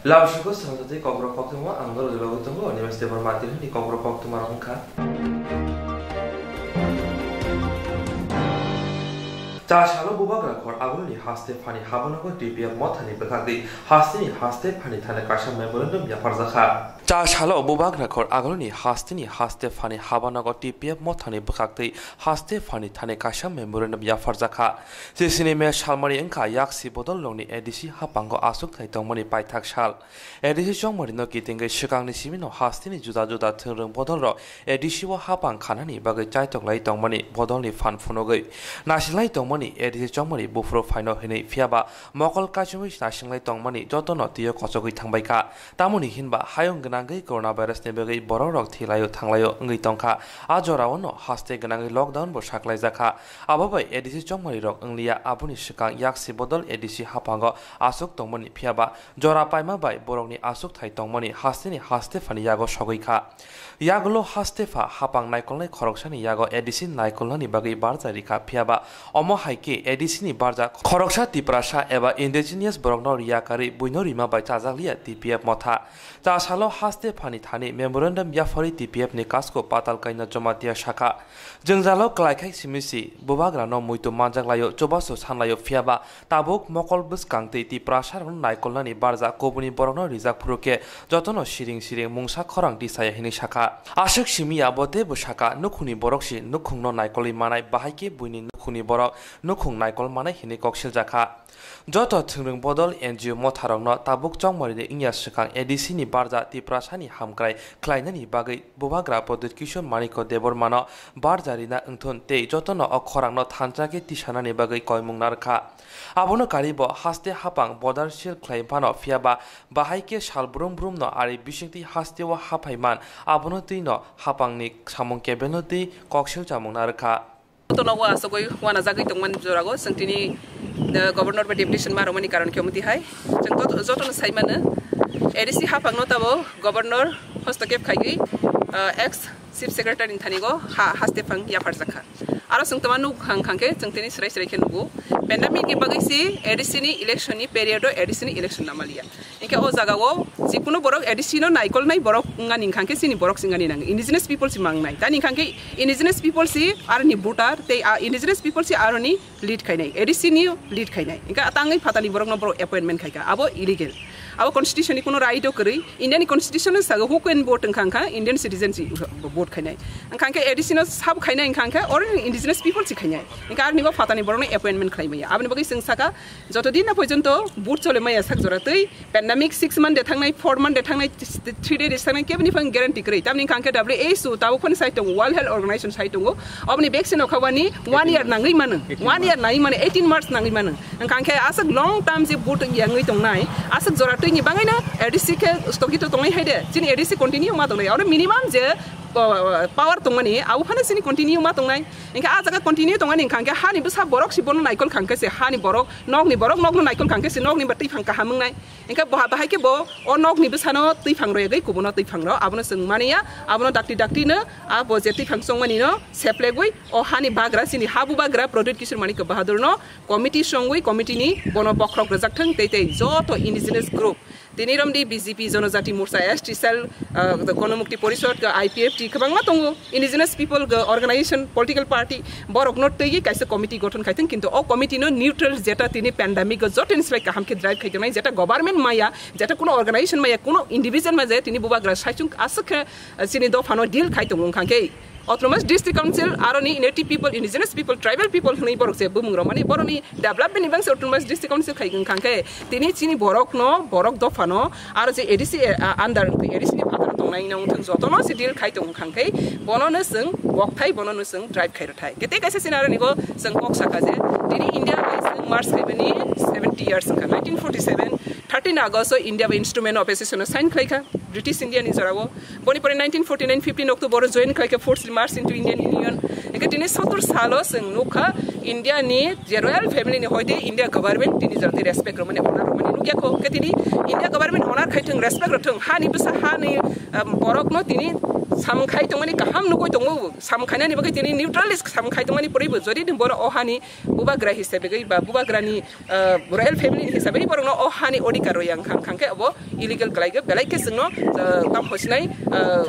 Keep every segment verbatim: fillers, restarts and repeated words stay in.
Lamsugo samsati kokrok koktwma ang norok bagwi tongo, Animesh Debbarma tini kokrok koktwma rok wngkha. Cha salo bubagra khor agulni haste phani habanogo T P F mothani bwkhakdi hasteni haste phani thani kaisa memorandum yapharjakha. Cha salo bubagra khor agulni hasteni haste phani habanogo T P F mothani bwkhaktwi haste phani thani kaisa memorandum yapharjakha. Chisini me salmani wngkha yaksi bodol rokni A D C hapango aswk thai tongmani paithak sal. A D C chongmarino kitingwi swkangni simino hasteni juda juda thwngrwng bodolrok A D C o hapang khanani bagwi chaitok lai tongmani bodolni phan phunugwi nasilai tongmani A D C chongmari buphuru phaino hinwi, phiyaba mokol kaichomwi nasinglai tongmani jotono twiyo kochogwi thangbaikha. Tamoni hinba hayung gwnangwi coronavirusni bagwi borokrok thilaio thanglaio wngwi tongkha. A joraono haste gwnangwi lockdown bo saklaijakha. Abo bai A D C chongmarirok wngliya, aboni swkang yaksi bodol A D C hapango aswk tongmani, phiyaba jora paima bai borokni aswk thai tongmani hasteni haste phani yago sogwi kha. Yagulo haste pha hapang naikolnai khoroksani yago A D C naikolnani bagwi barja rikha, phiyaba omo hai khe A D C ni barja khoroksa Tiprasa eba indigenous borokno riya karwi buino rima bai chajakliya T P F motha. Cha salo haste phani thani memorandum yapharwi T P F ni kasko Patal Kaina Jamatia sakha. Jwngjalo kwlaikhai simi si bubagrano muitu manjak laio, chubachu san laio, phiyaba tabuk mokol bwskang tei Tiprasa rokno naikolnani barja kubuni borokno rijak phuru khe jotono siring siring mungsa khorang tisaya hinwi sakha. Aswk simi ya bo teibo sakha, nukhungni borok si nukhungno naikolwi manai, bahai khe buini nukhungni borok nukhung naikol manai hinwi kok siljakha. Joto thwngrwng bodol N G O motharokno tabuk chongmarini wngya swkang A D C ni barja Tiprasani hamkrai khlainani bagwi bubagra Pradyut Kishore Manikya Debbarmano barja rina wngthun tei jotono o khorangno thansa khe tisanani bagwi koimung narwkha. Abono karibo haste hapang border seal khlai phano, phiyaba bahai khe sal brum brumno ari bisingtwi hasteo haphai man, abono twino hapangni samung kebelno twi koksil chamung narwkha. Jotono o aswkwi uanajagwi tongmani jorago chwng tini, uh, Governor bai deputation ma rwmani karon khe omo tihai. Chwng joto-, jotono sai mano, A D C haphangno tabo Governor hostokep khaiwi, uh, ex Chief Secretary ni thani go ha, haste phang yapharjakha. Aro chwng tongma nuk hang hang khe chwng tini srai srai khe nugo. Pandemic ni bagwi si A D C ni election ni period o A D C ni election namaliya. Hinkhe o jaga o jikunu borok A D C no naikolnai borok wngani hwnkha khe chini borok se wngani nango, indigenous people se mangnai. Tani hwnkha khe indigenous people se aroni voter tei a indigenous people se aroni lead khainai, A D C ni lead khainai. Hinkhe tangwi phatani borokno borok appointment khaikha, abo illegal. Abo constitution ni kuno right o kwrwi, India ni constitution no sago who can vote wngkha, wngkha Indian citizen se vote khainai. Wngkha khe A D C no sabo khainai wngkha khe or indigenous people se khainai. Hinkhe aroni bo phatani borokno appointment khlai maya. Aboni bagwi chwng sakha, joto din na porjonto vote chole maya sak jora twi pandemic six month de thangnai, four month de thangnai, three day de thangnai, keboni phang guarantee kwrwi. Tamni hwnkha khe W H O tabuk phano sai tongo, World Health Organization sai tongo. Oboni vaccine okha wani one year nangwi mano, one year nangwi mano, eighteen months nangwi mano. Hwnkha khe aswk long term je vote yangwi tongnai, aswk jora twini bangwi no A D C khe stogito tongnai hai de. Chini A D C continue ma tongnai. Oro minimum je, uh, power tongmani, abo phano chini continue ma tongnai. Hinkhe a jaga continue tongmani hwnkha khe hani bwsa borok si bono naikol kha khe se hani borok, nokni borok nokno naikol kha khe se nokni ba twi phang kaham wngnai. Hinkhe bo bahai khe bo o nokni bwsano twi phang rwgwi kubuno twi phang rw, abono chwng mani ya, abono dakti dakti no, abo je twi phang chongmani no seplegwi o hani bagra, chini habu bagra Pradyut Kishore Manikya Bahadur no committee songwi committee ni bono bokhorok rwjak thwng tei tei joto indigenous group. Tini romdi B J P Jonojati Morcha, S T cell, ah, Gonomukti Porishod, I P F T kwbangma tongo. Indigenous people, ah, organization, political party, borokno twiwi kaisa committee gothon khaithwng, kintu o committee no neutral, jeta tini pandemic o jotoni slai kaham khe drive khaitongnai, jeta government maya, jeta kuno organization maya, kuno individual maya, tini bubagra saichung aswk khe, ah, chini dophano deal khai tongo wngkha khe. Autonomous District Council, aroni native people, indigenous people, tribal people hwnwi borok je bumung rok mani boroni development ni bangse Autonomous District Council khai wngkha khe tini chini borok no, borok dopha no, aro je A D C, eh, under wngkha, A D C ni phataro tongnai no wngthang jotono se deal khai tong wngkha khe bono no chwng bokthai, bono no chwng drive khai rwthai. Kete kaisa scenario ni go chwng kok sakha je tini India bai chwng march khaimani seventy years wngkha, nineteen forty seven, thirteen August o India bai Instrument of Association o sign khlaikha British India ni jorao. Boni pore nineteen forty nine fifteen October o join khlaikha, forcefully march into Indian Union. Hinkhe tini sottor salo chwng nukha India ni je royal family ni hoite India government tini jora tei respect rwmani, honor rwmani nukya kho. Hinkhe tini India government honor khai thwng, respect rw thwng, hani bwsa hani, um, borok no tini Samung khai tongmani kaham nugwi tongo, samung khainani bagwi tini neutralist samung khai tongmani poribo, jodi ni borok o hani bubagra hisabe gwi ba bubagrani, ah, royal family ni hisabe borokno o hani odhikar rw yang khang khang khe obo illegal kwlai khe belai khe chwngno, ah, tam hosinai, ah,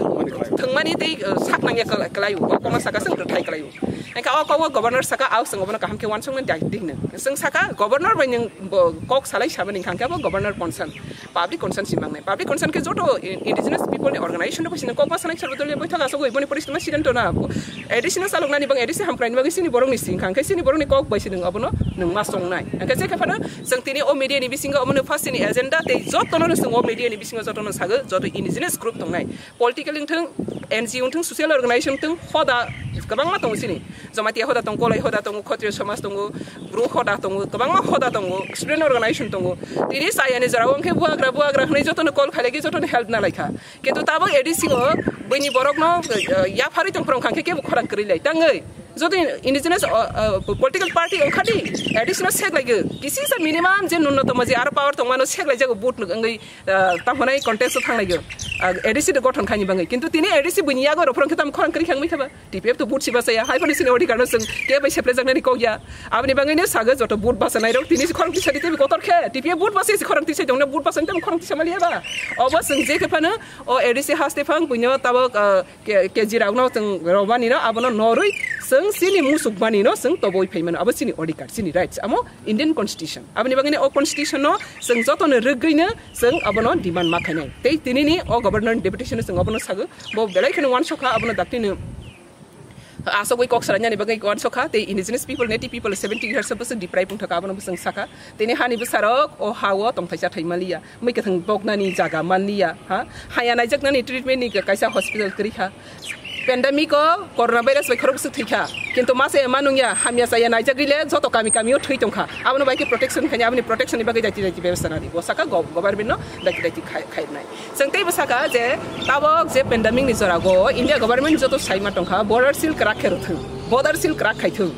thwngmani tei, ah, sak nangya kwlai, kwlai o, kokma saka chwng rwthai kwlai o. Hingkhe o kok o governor saka, "Au, chwng obono kaham khe uansuknani dai-, ding nang." Chwng saka, "Governor bai nwng bo kok salai samani hingkha khe bo governor concern, public concern si mangnai." Public concern khe joto i-, indigenous people ni organization rok bai sini kok ma sanai, Sarbo Doliya Boithak asogwi boni poristuma sidanto na bo. A D C no saloknani bang A D C hamkraini bagwi sini borokni si hingkha khe sini borokni kok bai si nwng obono nwng ma songnai. Hingkhe je khe phano chwng tini o media ni bisingo omono first ni agenda tei jotono no chwng o media ni bisingo jotono sago, joto indigenous group tongnai. Political wngthung, N G O wngthung, social organization wngthung, hoda kwbangma tongo chini. Jamatia hoda tongo, Kolai hoda tongo, Khotriya somaj tongo, Bru hoda tongo, kwbangma hoda tongo, student organization tongo. Tini chayani jorao wngkhe buagra, buagra hwnwi jotono call khailai khe jotono help nalaikha. Kintu tabuk A D C o buini borokno, eh, yapharwi tongphuru wngkha khe kebo khorang kwrwi lai tangwi. Jodi indigenous, uh, uh, political party wngkha di, A D C no sek laigo. Kisisa minimum je nunnotomo je aro power tongmano sek laijago vote wngwi, uh, tamo hwnai contest o thang laigo. Uh, A D C de gothon khaini bagwi. Kintu tini A D C buini yago rw phuru wngkhe tamo khorang kwrwi khangwi khaba. T P F to vote siba saya. Hai phano sini odhikar no chwng kebo seple jaknani kok ya. Aboni bagwi no sago joto vote basa nairok tini si khorang tisa di tebo kotor khe. T P F vote basa si khorang tisa tongno vote basa tamo khorang tisa maliya ba. Obo chwng je khe phano o A D C haste phang buino tabuk, uh, Ke-, K G rokno chwng romani no abono norwi chwng chini musuk mani no chwng toboi phai mano. Abo chini odhikar, chini rights, amo Indian Constitution. Aboni bagwi o Constitution no chwng jotono rwgwi no chwng abono demand ma khainai. Tei tinini o Governor Deputation no chwng abono sago, bo belai kheno uansukha, abono daktino asogwi kok salainani bagwi uansukha, tei indigenous people, native people seventy years bwswk deprive wngthaka, abono bwswk sakha. Tini hani bwsarok o ha-o tongthaisa thai maliya. Mui kwthwng boknani jaga manliya, ha? Haya naijaknani treatment ni kaisa hospital kwrwi kha. Pandemic o corona virus bai khorok bwswk thwi kha. Kintu masa ya manung ya, hamya chaya naijagwi le joto kami kami o thwi tong kha. Abono bai khe protection khaini, aboni protection ni bagwi daiti daiti bebostha nani. Bo saka go-, government no daiti daiti khai, khairnai. Chwng teibo saka je tabok je pandemic ni jora go India government joto saima tong kha, border seal kwrak khe rwthwng, border seal kwrak khai thwng.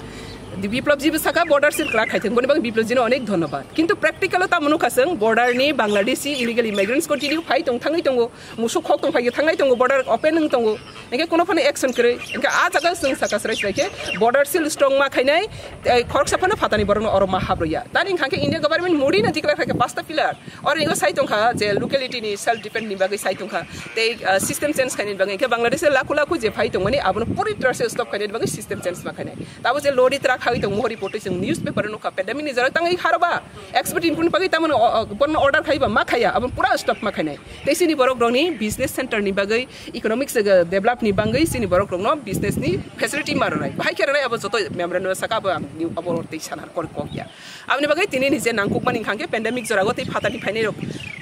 Biplop ji bwsaka border seal kwrak khai thwng, boni bagwi Biplop jino onek dhonnobad. Kintu practical o tamo nukha chwng, border ni Bangladeshi illegal immigrants continue phai tong, thangwi tongo, musuk khok tong phai thangnai tongo, border open wng tongo. Hingke kuno phano action kwrwi. Hingke a jaga chwng saka srai srai khe border seal strong ma khainai, tei khoroksa phano phatani borokno oro ma habrwya. Tani hingkha khe India government Modi no declare khai khe pasta pillar. Oro ingo sai tongkha je locality ni self defense ni bagwi sai tongkha. Tei, ah, system change khainani bagwi hingke Bangladesh lakhu lakhu je phai tongmani abono puri trase stop khainani bagwi system change ma khainai. Tabo je lori truck hai tong mohori photo chwng newspaper o nukha, pandemic ni jora tangwi haroba expert input ni bagwi tamoni o, o, borno order khaiba ma khaiya, abo pura stop ma khainai. Tei chini borok rokni business center ni bagwi, economics, uh, develop ni bagwi chini borok rokno business ni facility ma rwnai. Bahai khe rwnai abo joto memorandum saka abo ang new abo tei sana kor kok ya. Aboni bagwi tini ni je nangkukmani hingkha khe pandemic jora o tei phatani phainai rok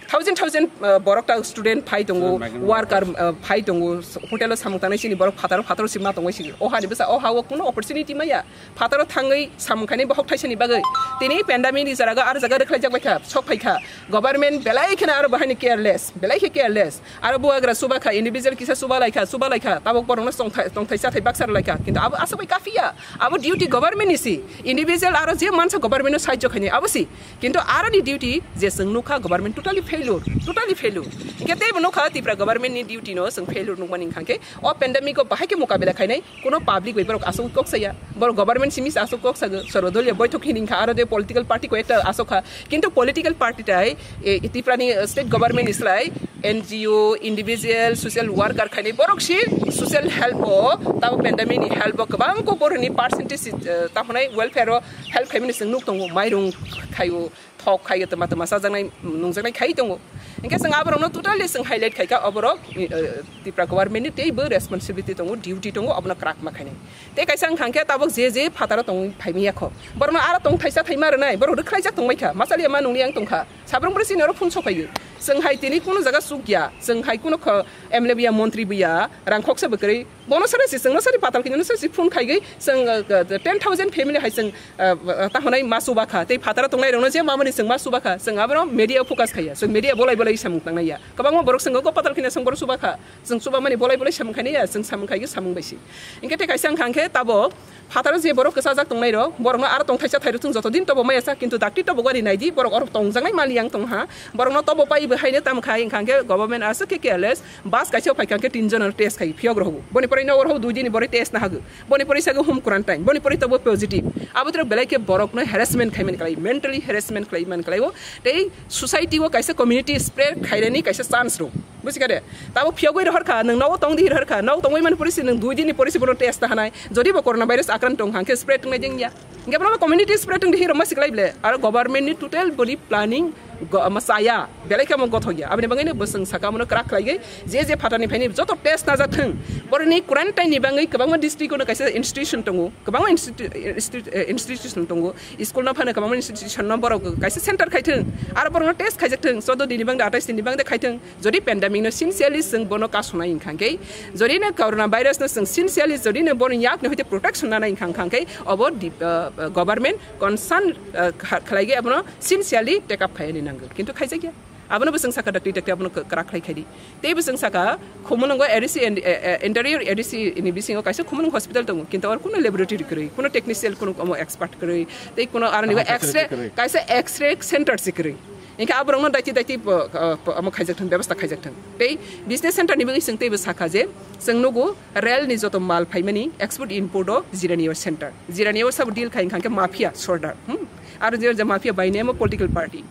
thousand thousand, uh, borok ta student phai tongo, student migrant worker, workers, uh, phai tongo, hotel o samung tangnai chini borok phataro phataro sima tongwi sini. O hani bwsa o ha o kuno opportunity maya. Phataro thangwi samung khainai bohok thaisani bagwi. Tini pandemic ni jora o aro jaga rwkhlaijak bai kha, sok phai kha. Government belai kheno aro bahai ni careless, belai khe careless. Aro buagra chuba kha, individual kisa chuba lai kha, chuba lai kha, tabok borokno tongthai, tongthai chathai baksa rw lai kha. Kintu abo aswk bai kafiya. Abo duty government ni si. Individual aro je mansa government no sahajyo khainai abo si. Kintu aro ni duty je chwng nukha government totally failure, totally failure. Hingke teibo nukha Tripura government ni duty no chwng failure nukmani hingkha khe o pandemic o bahai khe mukabela khainai. Kuno public bai borok aswk kok saya, borok government simi se aswk kok sago, sorbo doliya boithok hini wngkha, aro de political party ko ekta aswk kha, kintu political party tai, e, Tripura ni state government ni slai N G O, individual, social worker khainai borok si social help o, tamo pandemic ni help o kwbang kok borok ni percentage, eh, tamo hwnai welfare o help khaimani chwng nuk tongo, mairung khaio, thok khaio, twma twma chajaknai, nungjaknai khai tongo. Hingke chwng aborokno totally chwng highlight khaikha, oborok, eh, Tripura government ni teibo responsibility tongo, duty tongo, obono kwrak ma khainai. Tei kaisa wngkha hingke tabok je je phataro tongwi phaimaya kho, borokno aro tong thaisa thaima rwnai, borok rwkhlaijak tongbai kha, machaliya ma nungli ang tongkha, sabrung bwrwi chini oro phone sokhaio. Chwng hai tini kuno jaga chukya, chwng hai kuno kho M L A buya, montri buya, rang khoksa bwkrwi, bono sari si, chwngno sari patal kini sari si phone khaigwi, chwng, uh, uh, ten thousand family hai chwng, uh, uh, tahonai ma chuba kha, tei phataro tongnai rokno je mamani chwng ma chuba kha, chwng abono media o focus khaiya, chwng media bolai bolai samung tangnai ya, kwbangma borok chwng go patal kini chwng bono chuba kha, chwng chuba mani bolai bolai samung khainai ya, chwng samung khaigwi samung bai si. Hingke tei kaisa wngkha hingke tabok phataro je borok kwchajak tongnai rok, borokno aro tongthaisa thairok chwng joto din tobo maya sa, kintu dakti tobo gari naidi, borok oro tongjaknai maliya. Ang tong ha, borok no tobo pai bo haino tam khai, hingkha khe government aswk khe careless, bus kaisa phai kha khe tin jona test khai phiyok rohgo. Boni pore no rohgo dui din ni bore test na hago. Boni pore sago home quarantine, boni pore tobo positive. Abo tro belai khe borok no harassment khai man klai, mentally harassment khai man klai o. Tei society o kaisa community spread khairani kaisa chance rw. Busi kha de? Tabo phiyogwi rohor kha, nwng nogo tong di rohor kha, nogo tongwi man pore si nwng dui din ni pore si bono test ta hanai. Jodi bo corona virus akran tong kha khe spread wngnai jeng ya. Hingke bono community spread wng di hiro ma siklai ble. Aro government ni total boni planning go-, ma saya. Belai khe mo gothok ya. Aboni bagwi no bwswng saka mono kwrak khlai gwi je je phatani phaini joto test na jak thung. Boroni quarantine ni bagwi kwbangma district ono kaisa institution tongo. Kwbangma institu-, institu-, eh, institution tongo. School no phano kwbangma institution no borok kaisa center khai thung. Aro borok no test khai jak thung. Choudo din ni bagwi, atais din ni bagwi khai thung. Jodi pandemic no sincerely chwng bono kasonai wngkha khe, jodi no corona virus no chwng sincerely jodi no bono yak ni hoite protection nanai wngkha khe, obo di-, uh, uh, government concern, uh, kha-, khlai khe abono sincerely take up khai ani nango. Kintu khaijak ya. Abono bwswng saka dakti dakti abono kwrak khlai khai di. Tei bwswng saka Khumulwngo A D C and, uh, uh, interior A D C ni bisingo kaisa Khumulwng hospital tongo. Kintu aro kuno laboratory kwrwi, kuno technician, kuno omo expert kwrwi, tei kuno aro nibo Aha, X-ray, facility kwrwi. Kaisa X-ray center se kwrwi. Hingke aborokno daiti daiti po-, po-, omo khaijak thung, bebostha khaijak thung. Tei business center ni bagwi chwng teibo sakha je, chwng nugo rail ni joto mal phaimani export import o Jiraniyo center. Jiraniyo sabo deal khai hingkha khe mafia sordar. Hmm? Aro je, je mafia by name of political party.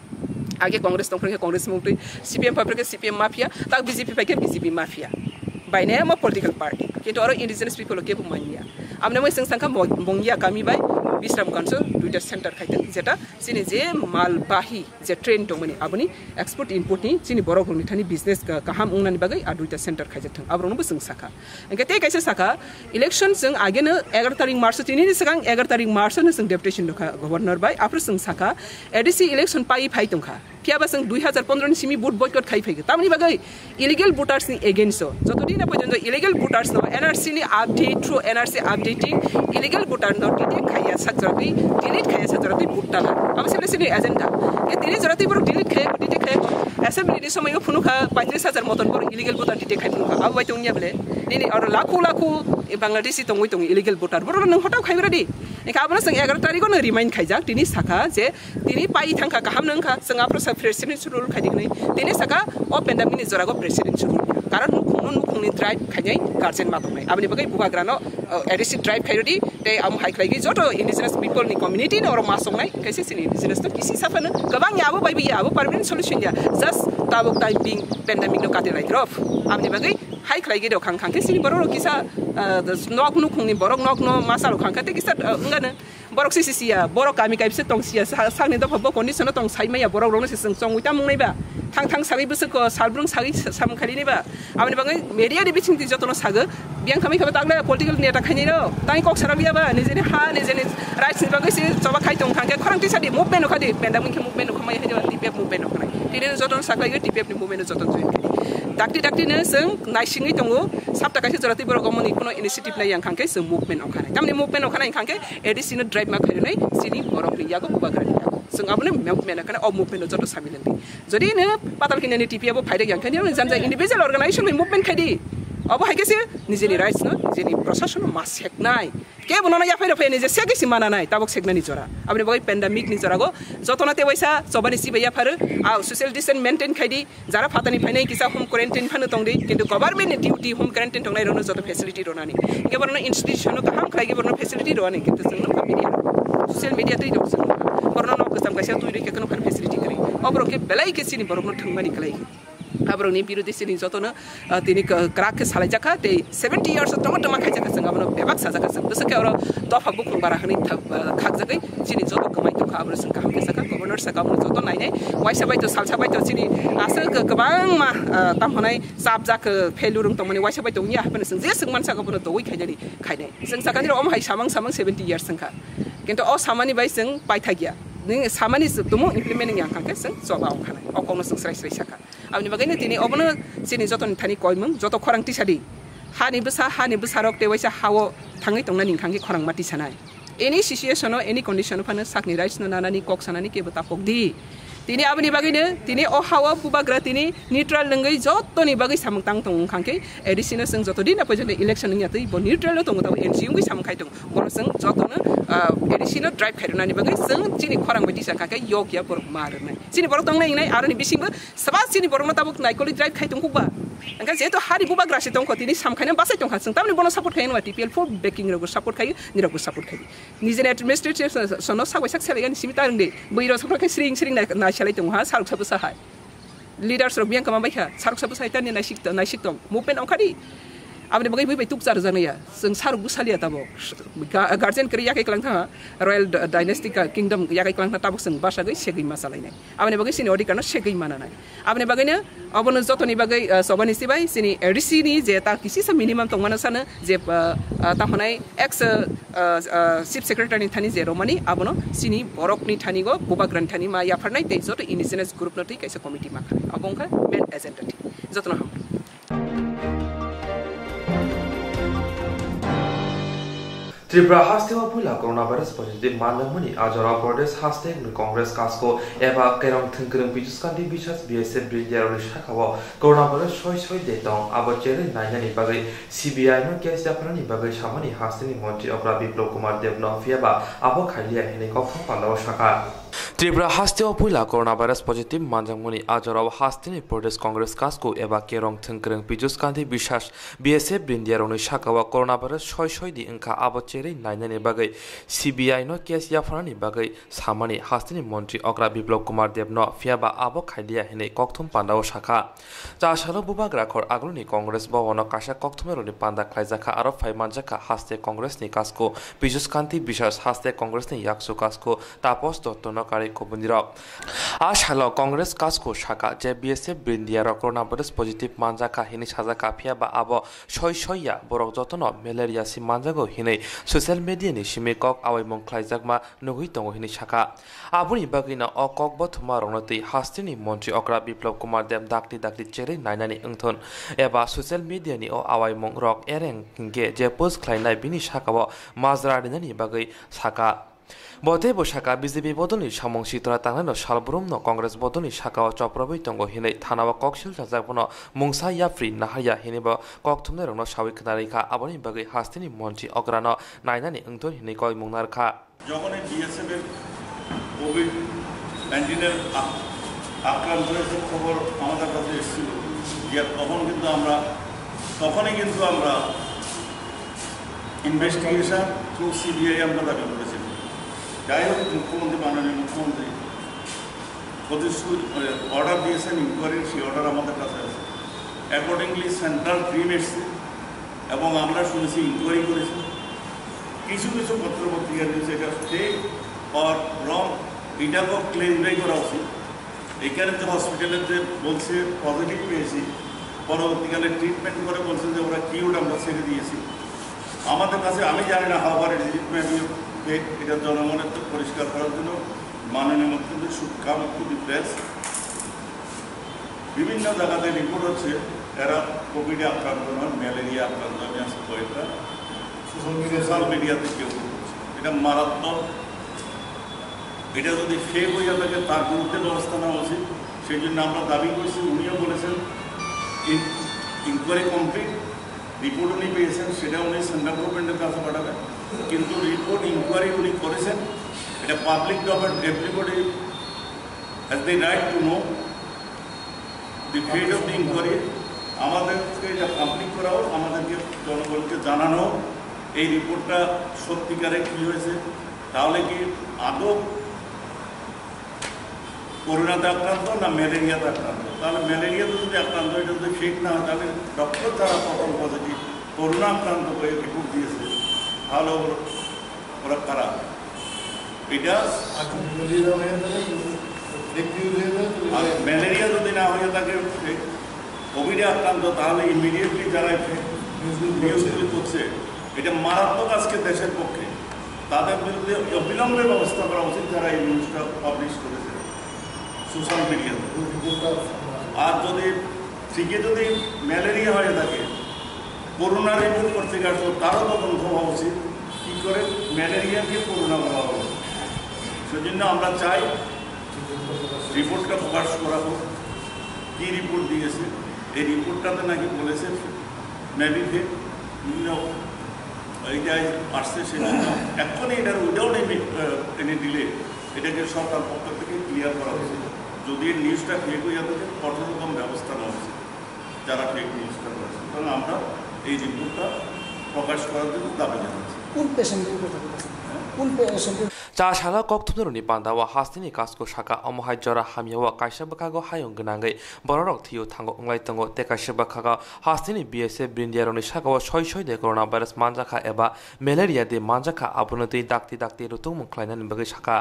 Age Congress tongphre khe Congress mungtwi, C P M phaipre khe C P M mafia, tak B J P phai khe B J P mafia. By name of political party. Kintu aro indigenous people o kebo manya. Amne moi chwng sangkha mo-, Mongya kami bai Bisramganj o duita center khai thung, jeta chini je mal bahi je train tongmani aboni export import ni chini borok rokni thani business ka-, kaham wngnani bagwi a duita center khaijak thung, aborokno bo chwng sakha. Hingke tei kaisa sakha, election chwng ageno egaroh tarik March o, tini ni swkang egaroh tarik March o no chwng deputation rwkha governor bai, aphuru chwng sakha A D C election pai phai tongkha. Phiya ba chwng dui hazar pondro ni simi vote boycott khai phaikha. Tamoni bagwi illegal voters ni against o. Joto din na porjonto illegal voters no N R C ni update, through N R C updating illegal voter no detect khaiya sak jora twi, delete khaiya sak jora twi vote tala. Abo se sini agenda. Ke tini jora twi borok delete khaiya, detect khaiya. Assembly ni somoi o phunu kha paitris hajar moton borok illegal voter detect khai phunu kha. Abo bai tongya bole. Nini oro lakhu lakhu Bangladeshi tongwi tongo illegal voter. Borok nang hotao khai bera di. Eka abono chwng egaroh tarik o no remind khaijak. Tini sakha je Tini pai thangkha, kaham no wngkha, chwng aphuru sa presidential rule khai di hwnwi. Tini saka o pandemic ni jora go presidential rule. Karon nukhung no nukhung ni drive khainai guardian ma tongnai. Aboni bagwi bubagra no, uh, A D C drive khai rwdi, tei amo hai khlai gwi joto indigenous people ni community no oro ma songnai, hingke se chini indigenous no kisi saphano. Kwbang ya abo bai bi ya, abo permanent solution ya. Just tabuk time being pandemic no kati lai drop. Aboni bagwi hai khlai gwi rok khang khang khe chini borok rok kisa, uh, nok nukhung ni borok nok no masa rok khang kha tei kisa, uh, wngano. Borok se sisiya, borok kami kaisa tong siya, sa-, sakni dopha bo condition o tong sai maya, borok rokno se chwng chongwi tamung nai ba. Thang thang sagwi bwswk ko, salbrung sagwi sa-, samung khaini ba. Aboni bagwi media ni bising twi jotono sago, biyang kami kabo tagle political neta khaini rok. Tai kok sana liya ba, nijeni ha, nijeni rights ni bagwi se choba khai tong thang khe khorang tisa di movement no khadi, penda mungkhe movement no khamai hai jaba, T P F movement no khanai. Tini jotono saklai T P F ni movement no jotono join khai. Dakti dakti no chwng naisingwi tongo, sapta kaisa jora twi borok omo ni kuno initiative nai yang khang khe chwng movement no khanai. Tamni movement no khanai khang khe A D C no drive ma khairwnai chini borokni yago, bubagrani yago. Chwng abono movement khana, o movement o joto samil wngdi. Jodi no patal kini ni T P F o phairek yang khani janja individual organization bai movement khaidi. Obo hai khe se nijeni rights no, nijeni proshashan no ma seknai. Kebo nono yaphai rw phai nije segi si mana nai, tabok seknani jora. Aboni bagwi pandemic ni jora go jotono tewaisa chobani sibai yapharo, a social distance maintain khaidi. Jara phatani phainai kisa home quarantine phano tongdi, kintu government ni duty home quarantine tongnai rokno joto facility ronani. Hingke borokno institution no kaham khlai borokno facility rwani, kintu chwngno media, social media twi rok chwng borokno nok kwcham kaisa twi rikhe kheno phano facility kwrwi. O borok khe belai khe chini borokno thwngmani kwlai. Aborokni birodhi chini jotono, ah, tini kwrak khe salaijakha tei seventy years o tongma tongma khaijakha chwng abono bebak sajakha chwng. Bwswk khe oro dopha bukhung bara hwnwi thak-, ah, khakjagwi chini joto kwmai tongkha, abono chwng kaham khe sakha. Governor sakha abono joto nainai, waisa bai to salsa bai to chini aswk kwbangma, ah, tamo hwnai chapjak, ah, failure wng tongmani waisa bai to wngya haphano chwng je swngman sakha bono togwi khainani khainai. Chwng sakha nini omo hai samang samang seventy years wngkha. Kintu o samani bai chwng paithakya. Nini samani tumung implement wngya wngkha khe chwng choba wngkha nai. O kokno chwng srai srai sakha. Aboni bagwino tini obono chini jotoni thani koimung, joto khorang tisadi. Hani bwsa, hani bwsarok tei waisa hao thangwi tongnani hwnkha khe khorang ma tisanai. Any situation o, any condition o phano sakni rights no nanani, kok sanani kebo tapok di. Tini aboni bagwino tini o ha-o bubagra tini neutral wngwi jotoni bagwi samung tang tongo, wngkha khe A D C no chwng joto din na poito election wngya twi bo neutral no tongo, tabo N G O wngwi samung khai tongo, bono chwng jotono, ah, A D C no drive khai rwnani bagwi chwng chini khorang bai tisa kha khe yok ya borok ma rwnai. Chini borok tongnai wngnai aroni bisingo swbang chini borokno tabuk naikolwi drive khai tongkukba. Hwnkhe jehetu hari bubagra se tongkho, tini samkhaino bachai tongkha, chwng tamni bono support khai nangma, T P L full backing rokbo support khai, nirokbo support khai. Nijini administration no sak bai sak selai gani simi ta rwngdi. Bwrwi rok sokra khe sring sring nai, nai selai tongo ha, sarok sa bwsa hai. Leaders rok biyang kwma bai kha, sarok sa bwsa hai tani naisik, naisik tong. Movement ongkha di. Aboni bagwi bui bai tukchar rwjaknai ya. Chwng sarok bwsaliya tabo. Ga-, guardian kwrwi yakai kwlang tha, royal d-, dynasty ka kingdom yakai kwlang tha, tabuk chwng bwsagwi segwi ma chalainai. Aboni bagwi chini odhikar no segwi mana nai. Aboni bagwino obono jotoni bagwi, ah, chobani sibai chini A D C ni je ta kisisa minimum tongmano sano je, ah, ah, ta hwnai ex, ah, ah, Chief Secretary ni thani je romani abono chini borokni thani go bubagrani thani ma yapharnai tei joto indigenous group no twi kaisa committee ma khanai. Abo wngkha main agenda thik. Jotono ham. Tripura hasteo puila coronavirus positive manjakmani a jorao Pradesh haste ni Congress kasko eba kerong thwngkwrwng Bijuskanti Biswas B S F Brindia rokni sakao coronavirus soi soi de tong, abo cherwi nainani bagwi C B I no case yapharnani bagwi samani hasteni montri okra Biplab Kumar Deb no, phiyaba abo khailiya hinwi kokthum pandao sakha. Tripura hasteo puila coronavirus positive manjakmani a jorao hasteni Pradesh Congress kasko eba kerong thwngkwrwng Bijuskanti Biswas B S F Brindia rokni sakao coronavirus soi soi di wngkha, abo cherwi nainani bagwi C B I no case yapharnani bagwi samani hasteni montri okra Biplab Kumar Deb no, phiyaba abo khailiya hinwi kokthum pandao sakha. Chasalo bubagra khor agulni Congress bhabono kaisa kokthumnairokni panda khlaijakha, aro phai manjakha haste Congress ni kasko Bijuskanti Biswas, haste Congress ni yaksu kasko Tapos Dotto no karwi kubunirok. A salo Congress kasko sakha je B S F Brindia rok coronavirus positive manjakha hinwi sajakha, phiyaba abo soi soi ya, borok jotono malaria si manjago hinwi social media ni simi kok awaimung khlaijakma nugwi tongo hinwi sakha. Aboni bagwino o kok bothoma rokno twi hasteni montri okra Biplab Kumar Deb dakti dakti cherwi nainani wngthun eba social media ni o awaimung rok ereng hinkhe je post khlainai bini sakao majra rinani bagwi sakha. Bo teibo sakha, B J P bodolni samung sitra tangnaino salbrumno Congress bodolni sakao choprobwi tongo hinwi thanao koksil chajak bono mungsa yapri naharya hinwibo kokthumnairokno sawi khna rikha, aboni bagwi hasteni montri okrano nainani wngthun hinwi koimung narwkha. যখনই বিএসএফ এর কোভিড নাইন্টিনের আ-, আক্রান্ত হয়েছে খবর আমাদের কাছে এসেছিল, যে তখন কিন্তু আমরা, তখনই কিন্তু আমরা ইনভেস্টিগেশন থ্রু সিবিআই আমরা দাবি করেছিলাম। যাই হোক, মুখ্যমন্ত্রী, মাননীয় মুখ্যমন্ত্রী প্রতিশ্রুতি, মানে, অর্ডার দিয়েছেন ইনকোয়ারির, সেই অর্ডার আমাদের কাছে আছে। অ্যাকর্ডিংলি সেন্ট্রাল টিম এসছে এবং আমরা শুনেছি ইনকোয়ারি করেছে। কিছু কিছু পত্র পত্রিকা নিউজ এটা ফেক অর রং, এটাকেও ক্লেরিফাই করা উচিত। এখানে যে হসপিটালের যে বলছে পজিটিভ পেয়েছি, পরবর্তীকালে ট্রিটমেন্ট করে বলছে যে ওরা কিউড, আমরা ছেড়ে দিয়েছি। আমাদের কাছে, আমি জানি না how far it is, it may be fake, এটা জনগণের তো পরিষ্কার করার জন্য মাননীয় মুখ্যমন্ত্রী should come to the press. বিভিন্ন জায়গাতে রিপোর্ট হচ্ছে এরা কোভিডে আক্রান্ত নয়, ম্যালেরিয়া আক্রান্ত। আমি আজকে কয়েকটা সোশ্যাল মিডিয়াতে কেউ করছে। এটা মারাত্মক। এটা যদি ফেক হয়ে থাকে, তার বিরুদ্ধে ব্যবস্থা নেওয়া উচিত। সেই জন্য আমরা দাবি করছি, উনিও বলেছেন, ইন-, ইনকোয়ারি কমপ্লিট, রিপোর্ট উনি পেয়েছেন, সেটা উনি সেন্ট্রাল গভর্নমেন্টের কাছে পাঠাবেন। কিন্তু রিপোর্ট, ইনকোয়ারি উনি করেছেন, এটা public domain, everybody has the right to know the fate of the inquiry. আমাদেরকে এটা পাবলিক করা হোক, আমাদেরকে, জনগণকে জানানো হোক এই রিপোর্টটা সত্যিকারে কী হয়েছে, তাহলে কি আদৌ করোনাতে আক্রান্ত না ম্যালেরিয়াতে আক্রান্ত। তাহলে ম্যালেরিয়াতে যদি আক্রান্ত, এটা যদি ফেক না হয়, তাহলে ডক্টর যারা প্রথম পজিটিভ করোনা আক্রান্ত হয়ে রিপোর্ট দিয়েছে, তাহলে ওরা, ওরা কারা? এটা আচ্ছা, ম্যালেরিয়া হয়ে থাকে, ফেক নিউজ হয়ে থাকে, তো আর ম্যালেরিয়া যদি না হয়ে থাকে, ফেক কোভিডে আক্রান্ত, তাহলে ইমিডিয়েটলি যারা ফেক নিউজগুলো নিউজগুলো করছে, এটা মারাত্মক আজকে দেশের পক্ষে। তাদের বিরুদ্ধে অবিলম্বে ব্যবস্থা করা উচিত, যারা এই নিউজটা পাবলিশ করেছে সোশ্যাল মিডিয়াতে। আর যদি ঠিকই যদি ম্যালেরিয়া হয়ে থাকে, করোনা রিপোর্ট করতে গেছে, তারও তদন্ত হওয়া উচিত, কী করে ম্যালেরিয়াকে করোনা বলা হলো। সেজন্য আমরা চাই রিপোর্টটা প্রকাশ করা হোক, কী রিপোর্ট দিয়েছে। এই রিপোর্টটাতে নাকি বলেছে মেবি ফেক, বিভিন্ন, এইটা আসছে, সেই জন্য এক্ষুনি এটার উইদাউট এনি, এনি ডিলে এটাকে সরকার পক্ষ থেকে ক্লিয়ার করা হয়েছে। যদি এই নিউজটা ফেক হয়ে থাকে, কঠোরতম ব্যবস্থা নেওয়া উচিত যারা ফেক নিউজটা করেছে। সুতরাং আমরা এই রিপোর্টটা প্রকাশ করার জন্য দাবি জানাচ্ছি। কোন পেশেন্টের কথা বলছেন? কোন পেশেন্টের? Cha salo kok thumnarokni pandao hasteni kasko saka, omo hai jora hamyao kaisa bwkhago hayung gwnangwi bororok thwio thango wnglai tongo, tei kaisa bwkhago hasteni B S F brindiarokni sakao soi soi de coronavirus manjakha eba malaria de manjakha, abono twi dakti dakti rutungmung khlainani bagwi sakha.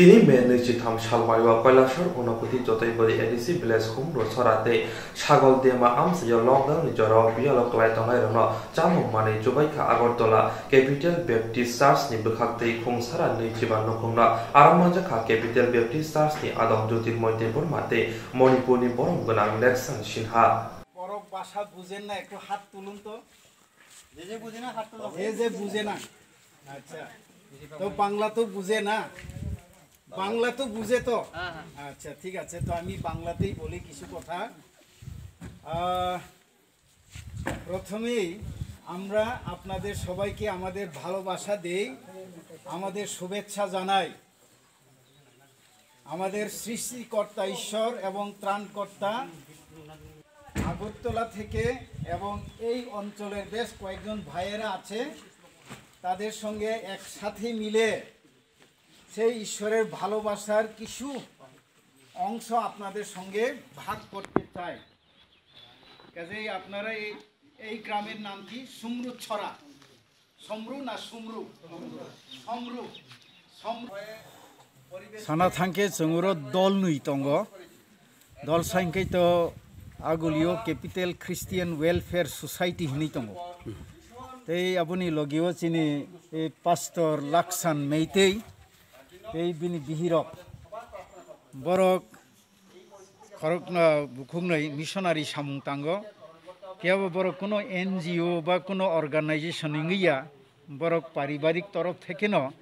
Tini May nwichitham sal maio Kailasor Unakoti Jotaibari A D C village Humro Sora tei Sagol Dema amchaio lockdown ni jorao biyalo kwlai tongnairokno chamung manwi chubaikha Agartala Capital Baptist Church ni bwkhak tei khungsara nwichiba nukhungno. Aro manjakha Capital Baptist Church ni adong Jyotirmoy Debbarma tei Manipur ni borom gwnang Leksan Sinha. বড় ভাষা বুঝেন না, একটু হাত তুলুন তো। যে যে বুঝে না, হাত তোলো। যে যে বুঝে না। আচ্ছা, তো বাংলা তো বুঝে না? বাংলা তো বুঝে তো? হ্যাঁ, হ্যাঁ। আচ্ছা, ঠিক আছে, তো আমি বাংলাতেই বলি কিছু কথা। আহ, প্রথমেই আমরা আপনাদের সবাইকে আমাদের ভালোবাসা দেই, আমাদের শুভেচ্ছা জানাই। আমাদের সৃষ্টিকর্তা ঈশ্বর এবং ত্রাণকর্তা আগরতলা থেকে এবং এই অঞ্চলের বেশ কয়েকজন ভাইয়েরা আছে, তাদের সঙ্গে একসাথে মিলে সেই ঈশ্বরের ভালোবাসার কিছু অংশ আপনাদের সঙ্গে ভাগ করতে চাই। কাজেই আপনারা এই, এই গ্রামের নাম কি? সুমরু ছড়া। Somru na Sumru? Somru. Somru. Sana thangkhe chwng oro dol nwi tongo. Dol saingkhe to agulio Capital Christian Welfare Society hinwi tongo. Tei aboni logio chini, eh, Pastor Laksan Meitei tei bini bihirok. Borok khorokno bukhuknwi missionary samung tango. Kebo borok kuno N G O ba kuno organization wngwi ya, borok paribarik torof thekeno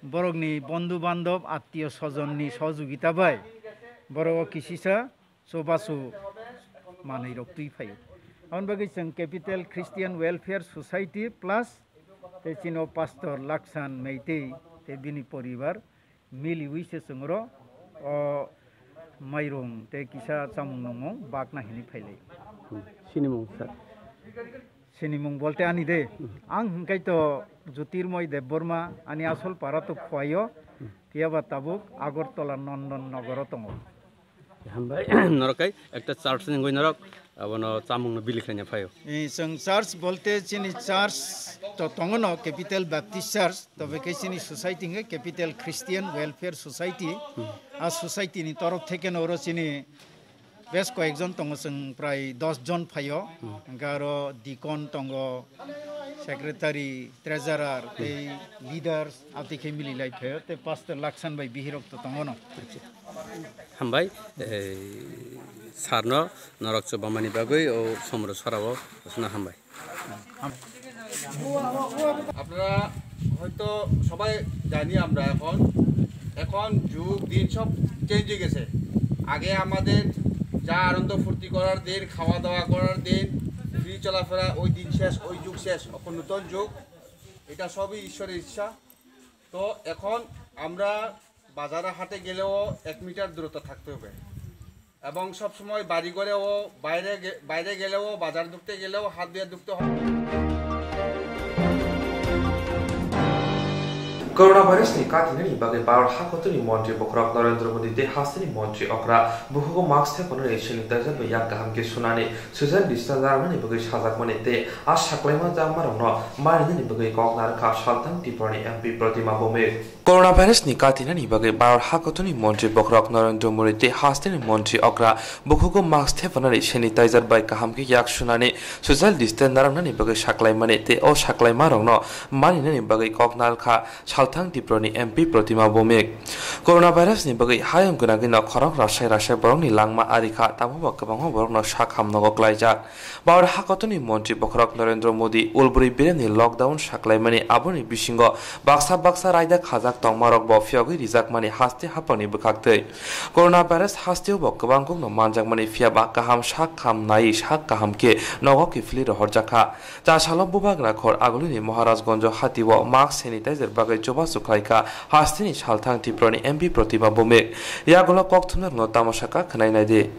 borokni bondhu bandhob, attiyo sojonni sohojogita bai borok o kisisa chubachu manwi rok twi phaio. Aboni bagwi chwng Capital Christian Welfare Society plus tei chini o Pastor Laksan Meitei tei bini poribar miliwi se chwng oro o mairung tei kisa chamung nungmung bakna hinwi phailai. Hmm. Sinimung sir? Sinimung bolte ani de. Hmm. Ang hwnkhe to Jyotirmoy Debbarma, ani asol para to Khwaio, hmm, phiya ba tabuk Agartala Nondon Nogoro tongo. Hambai, norok kai ekta church ni wngwi norok abono chamung no bili khlaina phaio. Eh, chwng church bolte chini church to tongo no, Capital Baptist Church, tobe khe chini society hwnkhe Capital Christian Welfare Society. Hmm. A society ni torof theke no oro chini bes koyekjon tongo, chwng prai dos jon phaio. Hmm. Hwnkhe aro deacon tongo, secretary, treasurer, tei leaders, aboni khe mililai phaio, tei Pastor Laksan bai bihirok to tongo no. Hambai, eh, sir no norok chubamani bagwi o Somru Sora o aswkno hambai. আপনারা হয়তো সবাই জানি আমরা এখন, এখন যুগ দিন সব চেঞ্জ হয়ে গেছে। আগে আমাদের যা আনন্দ ফুর্তি করার দিন, খাওয়া দাওয়া করার দিন, ফ্রি চলাফেরা, ওই দিন শেষ, ওই যুগ শেষ, এখন নতুন যুগ। এটা সবই ঈশ্বরের ইচ্ছা। তো এখন আমরা বাজারে হাটে গেলেও এক মিটার দূরত্ব থাকতে হবে, এবং সব সময় বাড়ি ঘরেও বাইরে গে-, বাইরে গেলেও, বাজার ঢুকতে গেলেও হাত ধুয়ে ঢুকতে হবে। Coronavirus ni katinani bagwi Bharat hakotorni montri bokhorok Narendra Modi tei hasteni montri okra bukhugo mask thepanani sanitizer bai yak kaham khe sunani social distance narwknani bagwi sajakmani tei a saklaima jamarokno marinani bagwi kok narwkha Salthang Tiprani M P Pratima Bhowmik. Coronavirus ni katinani bagwi Bharat hakotorni montri bokhorok Narendra Modi tei hasteni montri okra bukhugo mask thepanani sanitizer bai kaham khe yak sunani social distance narwknani bagwi saklaimani tei o saklaimarokno maninani bagwi kok narwkha. Thang Tiprani M P Protima Bhowmik. Coronavirus ni bagwi hayung gwnagwino khorok rasai rasai borokni langma ari kha, tabukbo kwbangma borokno sak hamnogo klaijak. Bauda hakotorni montri bokhorok Narendra Modi ulburi bireni lockdown saklaimani, aboni bisingo baksa baksa raida khajak tongmarokbo phiyogwi rijakmani haste haphangni bwkhaktwi. Coronavirus hasteobo kwbangkukno manjakmani, phiyaba kaham sak ham nai sak kaham khe nogo kiphilwi rohorjakha. Chasalo bubagra khor agulini Maharajgonjo hatio mask sanitizer bagwi chubachu khlaikha hasteni salthang Tiprani M P Protima Bhowmik. Yagulo kokthumnarokno tamo sakha khwnai naidi.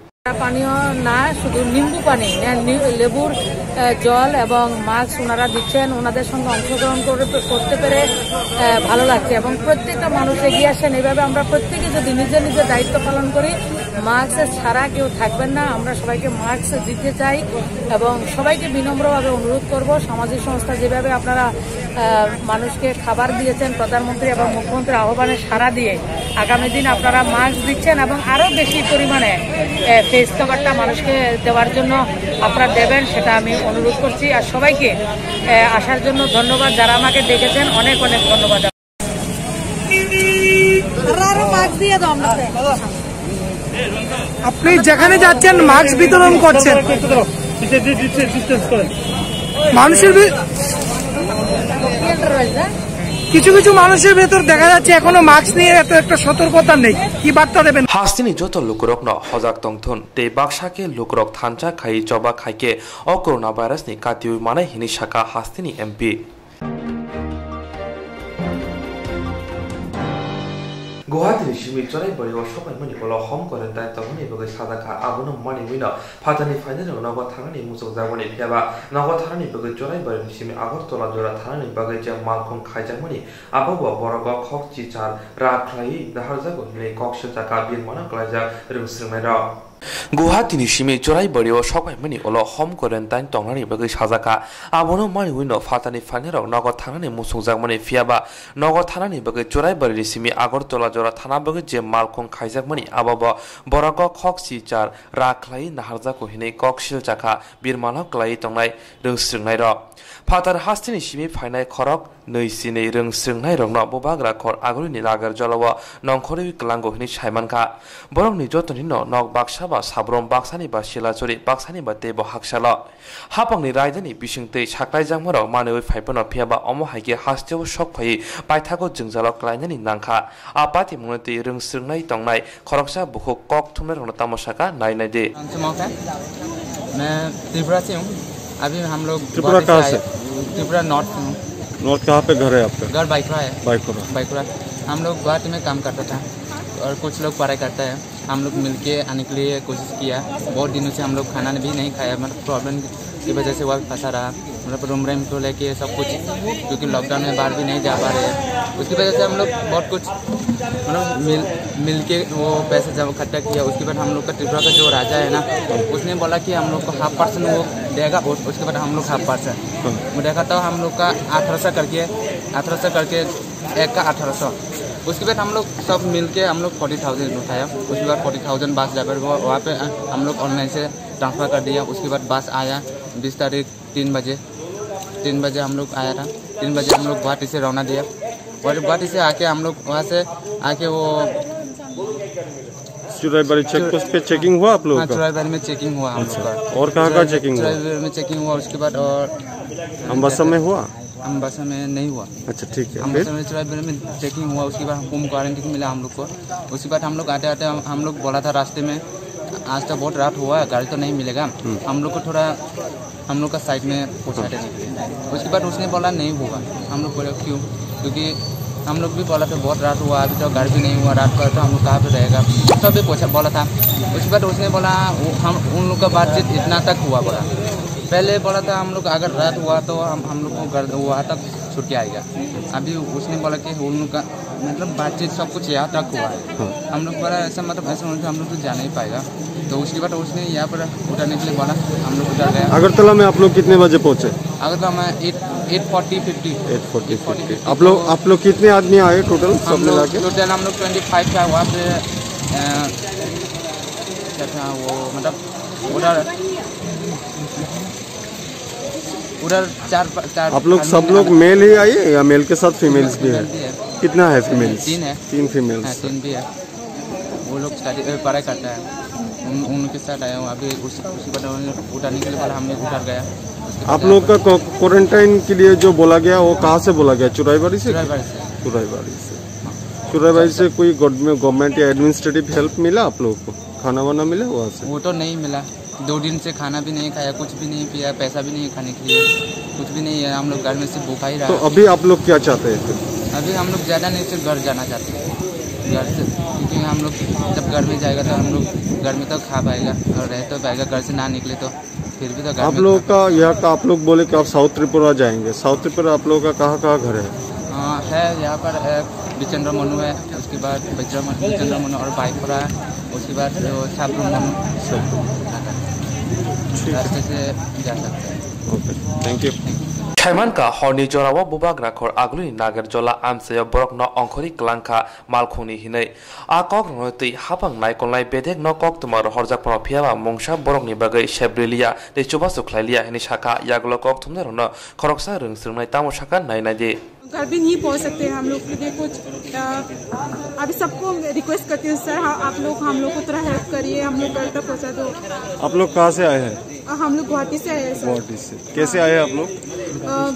পানীয় না, শুধু নিম্বু পানি, না, নি-, লেবুর, আহ, জল এবং মাস্ক ওনারা দিচ্ছেন। ওনাদের সঙ্গে অংশগ্রহণ করে, করতে পেরে, আহ, ভালো লাগছে। এবং প্রত্যেকটা মানুষ এগিয়ে আসেন। এইভাবে আমরা প্রত্যেকে যদি নিজের নিজের দায়িত্ব পালন করি, মাস্ক ছাড়া কেউ থাকবেন না। আমরা সবাইকে মাস্ক দিতে চাই এবং সবাইকে বিনম্রভাবে অনুরোধ করব, সামাজিক সংস্থা যেভাবে আপনারা, আহ, মানুষকে খাবার দিয়েছেন, প্রধানমন্ত্রী এবং মুখ্যমন্ত্রীর আহ্বানে সাড়া দিয়ে আগামী দিন আপনারা মাস্ক দিচ্ছেন এবং আরও বেশি পরিমাণে, আহ, ফেস কভারটা মানুষকে দেওয়ার জন্য আপনারা দেবেন, সেটা আমি অনুরোধ করছি। আর সবাইকে, আহ, আসার জন্য ধন্যবাদ, যারা আমাকে ডেকেছেন, অনেক অনেক ধন্যবাদ। আরো, আরো মাস্ক দিয়ে দাও আমরা। আপনি যেখানে যাচ্ছেন মাস্ক বিতরণ করছেন। মানুষের ভি-, কিছু কিছু মানুষের ভেতর দেখা যাচ্ছে এখনো মাস্ক নিয়ে এত একটা সতর্কতা নেই। কি বার্তা দেবেন? Hasteni joto lukurokno hojak tongthun tei baksa khe lukurok thansa khai choba khai khe o coronavirus ni katiui manai hinwi sakha hasteni M P. Guwahati ni simi Choraibario sokphaimani ulo home quarantine tongmani bagwi sajakha, abono maniwino phatani phainairok nogo thangnani muchungjakmani, phiyaba nogo thangnani bagwi Choraibario ni simi Agartala jora thangnani bagwi je malkhung khaijakmani, abobo borogo khok chichar rak khlaiwi naharjago hinwi kok siljakha birmano klaijak rwngsrwngnairok. Guwahati ni simi Choraibario sokphaimani ulo home quarantine tongnani bagwi sajakha. Abono maniwino phatani phainairok nogo thangnani muchungjakmani, phiyaba nogo thanani bagwi Choraibari ni simi Agartala jora thana bagwi je malkhung khaijakmani, abobo borogo khok chichar rak khlaiwi naharjago hinwi kok siljakha birmano klaiwi tongnai rwngsrwngnairok. Phatar hasteni simi phainai khorok nwi chinwi rwngsrwngnairokno bubagra khor agulini lagar jolao nongkhorwi kwlango hinwi saimankha. Borokni jotonino nok baksa ba sabrum, baksani ba silachuri, baksani ba teibo haksalo. Hapangni raidani bisingtwi saklaijakmarok manwi phaiphano, phiyaba omo hai khe hasteo sok phaiwi paithago jwngjalo klainani nangkha. A patimungno twi rwngsrwngnai tongnai khoroksa bukhuk kok thumnairokno tamo sakha nai nai di. Anshu मौर्य। मैं त्रिपुरा से हूँ। अभी हम लोग त्रिपुरा गुवाहाटी से कहाँ आए। से? त्रिपुरा नॉर्थ से हूँ। नॉर्थ कहाँ पे घर है आपका? घर बाइखरा है। बाइखरा। बाइखरा। हम लोग गुवाहाटी में काम करता था और कुछ लोग पढ़ाई करता है। हम लोग मिलके आने के लिए कोशिश किया। बहुत दिनों से हम लोग खाना भी नहीं खाया, मतलब प्रॉब्लम की वजह से वहाँ फंसा रहा। मतलब रूम रेंट को लेके सब कुछ, क्योंकि लॉकडाउन में बाहर भी नहीं जा पा रहे हैं। उसकी वजह से हम लोग बहुत कुछ, मतलब मिल, मिल के वो पैसा जब इकट्ठा किया। उसके बाद हम लोग का त्रिपुरा का जो राजा है ना, उसने बोला कि हम लोग को हाफ परसेंट वो देगा, उस, उसके बाद हम लोग हाफ परसेंट। हाँ। वो देखा तो हम लोग का अठारह सौ करके, अठारह सौ करके एक का अठारह सौ। उसके बाद हम लोग सब मिल के हम लोग फोर्टी थाउजेंड उठाया। उसके बाद फोर्टी थाउजेंड बस ड्राइवर को वहाँ पे, अ, हम लोग ऑनलाइन से ट्रांसफ़र कर दिया। उसके बाद बस आया बीस तारीख तीन बजे, तीन बजे हम लोग आया था। तीन बजे हम लोग गुवाहाटी से रवाना दिया और गुवाहाटी से आके हम लोग वहाँ से आके वो चुराईबाड़ी चेक पोस्ट पे चेकिंग हुआ आप लोगों हाँ, का? चुराईबाड़ी में चेकिंग हुआ हम लोग अच्छा, का। और कहाँ का चेकिंग हुआ? चुराईबाड़ी में चेकिंग हुआ, उसके बाद और अम्बासा में हुआ? अम्बासा में नहीं हुआ। अच्छा, ठीक है, अम्बासा फिर? में, चुराईबाड़ी में चेकिंग हुआ, उसके बाद होम क्वारंटाइन मिला हम लोग को। उसके बाद हम लोग आते आते हम, हम लोग बोला था रास्ते में, आज तो बहुत रात हुआ है, गाड़ी तो नहीं मिलेगा, हम्म। हम लोग को थोड़ा हम लोग का साइड में पहुँचा देने के लिए। उसके बाद उसने बोला, "नहीं होगा।" हम लोग बोले, "क्यों?" क्योंकि हम लोग भी बोला था, "बहुत रात हुआ, अभी तो घर भी नहीं हुआ, रात भर तो हम लोग कहाँ पे रहेगा?" सब भी पूछा, बोला था। उसके बाद उसने बोला, वो, हम, उन लोग का बातचीत इतना तक हुआ बोला। पहले बोला था, हम लोग अगर रात हुआ तो हम, हम लोग को घर, वहाँ तक छुट्टी आएगा। अभी उसने बोला कि उन लोग का मतलब बातचीत सब कुछ यहाँ तक हुआ है। हाँ। हम लोग बोला ऐसा मतलब ऐसा होने से हम लोग तो जा नहीं पाएगा। तो उसके बाद उसने यहाँ पर उतरने के लिए बोला, हम लोग उतर गया। अगरतला में आप लोग कितने बजे पहुँचे? अगरतला में eight, eight forty fifty. Eight forty fifty. आप लोग, आप लोग कितने आदमी आए टोटल सब हम लोग मिला के? टोटल हम लोग ट्वेंटी फ़ाइव था वहाँ पे, अ, क्या था वो, मतलब उधर पूरा चार पा-, चार आप लोग, फैमिली सब लोग मेल ही आए या मेल के साथ फीमेल्स भी है? फीमेल भी है। कितना है फीमेल्स? तीन है। तीन फीमेल्स हाँ, है। तीन भी है। वो लोग स्टडी, अ, पढ़ाई करता है। उन, उनके साथ आया हूँ। अभी उस, उसी पर उन्होंने उठाने के लिए बोला, हमने उधर गया। उसके बाद आप लोग का क्वा-, क्वारंटाइन के लिए जो बोला गया, वो कहाँ से बोला गया? चुराईबाड़ी से? चुराईबाड़ी से। चुराईबाड़ी से। हाँ। चुराईबाड़ी से कोई गवर्नमेंट, गवर्नमेंट या एडमिनिस्ट्रेटिव हेल्प मिला आप लोगों को? खाना वाना मिला वहाँ से? वो तो नहीं मिला। दो दिन से खाना भी नहीं खाया, कुछ भी नहीं पिया, पैसा भी नहीं खाने के लिए, कुछ भी नहीं है। हम लोग घर में सिर्फ भूखा ही रहा। तो अभी आप लोग क्या चाहते हैं फिर? अभी हम लोग ज़्यादा नहीं, सिर्फ घर जाना चाहते हैं। घर से, क्योंकि हम लोग जब घर में जाएगा तो हम लोग घर में तो खा पाएगा और रह तो पाएगा, घर से ना निकले तो। फिर भी तो घर आप में लोग खा का, यहाँ का आप लोग बोले कि आप साउथ त्रिपुरा जाएंगे, साउथ त्रिपुरा आप लोगों का कहाँ कहाँ घर है? हाँ, है यहाँ पर, अ, बिचेंद्र मनु है, उसके बाद बिचेंद्र मनु और बाईखोरा है, उसके बाद जो साबरू मनु। साबरू। ठीक है। रास्ते से जा सकते हैं। Okay, thank you. Thaimanka horni jorao bubagra khor agulini nager jola amchaio borokno ongkhorwi kwlangkha malkhungni hinwi. A kokrokno twi hapang naikolnai bedekno koktwma rohorjak phano phiyaba mungsa borokni bagwi sebriliya tei chubachu khlailiya hinwi sakha. Yagulo kokthumnairokno khoroksa rwng swrwngnai tamo sakha nai naidi. घर भी नहीं पहुंच सकते हैं हम लोग के लिए कुछ, अ, अभी सबको रिक्वेस्ट करती हूँ सर, हाँ, आप लोग हम लोग को थोड़ा हेल्प करिए, हम लोग घर तक पहुंचा दो। आप लोग कहाँ से आए हैं? अ, हम लोग गुवाहाटी से आए हैं सर। गुवाहाटी से। कैसे आए हैं आप लोग? अ,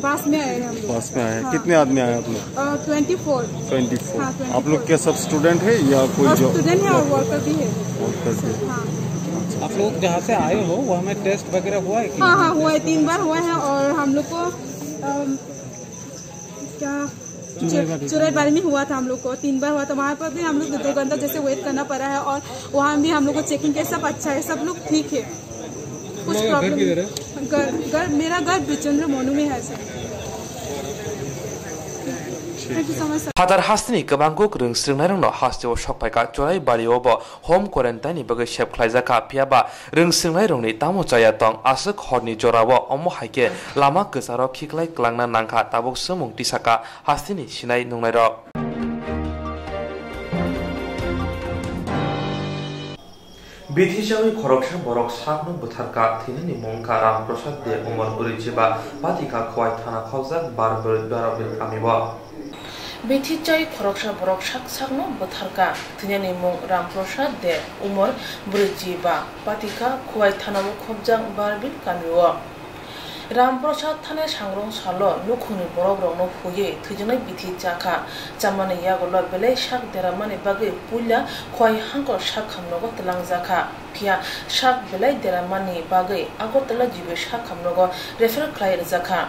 बस में आए हैं हम लोग। बस में आए हैं। हाँ। कितने आदमी आए आप लोग? अ, ट्वेंटी फ़ोर। Twenty four. हाँ, ट्वेंटी फ़ोर। आप लोग क्या सब स्टूडेंट है या कोई और जॉब? स्टूडेंट है और वर्कर भी है। वर्कर भी। सर, हाँ। आप लोग जहाँ से आए हो, वहाँ में टेस्ट वगैरह हुआ है कि हाँ, नहीं? हाँ, हुआ है, तीन बार हुआ है और हम लोग को, अम, क्या, चुराईबाड़ी। चुराईबाड़ी में हुआ था हम लोग को, तीन बार हुआ था। वहाँ पर भी हम लोग दो घंटा जैसे वेट करना पड़ा है और वहाँ भी हम लोग को चेकिंग किया, सब अच्छा है, सब लोग ठीक है। कुछ मेरा घर प्रॉब्लम किधर है? घर, घर, मेरा घर बिचेंद्र मोनू में है sir. Thank you so much, sir. Phatar hasteni kwbangkuk rwng swrwngnairokno hasteo sokphaikha Churaibari-o bo home quarantine ni bagwi sep khlaijakha, phiyaba rwng swrwngnairokni tamo chaya tong, aswk horni jorao omo hai khe lama kwcharo khiklai kwlangna nangkha, tabuk swngmung tisakha hasteni sinai nungnairok. Bithi chawi khoroksa borok sakno bwtharkha, thwinani mung wngkha Ram Prasad De, umor brwi chiba, Patika Khowai thana khokjak Bar-, Barbil kamio. Bithi chawi khoroksa borok sak sakno bwtharkha, thwinani mung Ram Prasad De, umor brwi chiba, Patika Khowai thanao khokjak Barbil kamio. Ram Prasad thani sangrong salo nukhungni borokrokno huiwi thwijaknai bithi chakha. Chamani yagulo belai sak deramani bagwi puila Khowai hangkor sak hamnogo twlangjakha. Phiya sak belai deramani bagwi Agartala G B sak hamnogo refer khlai rwjakha.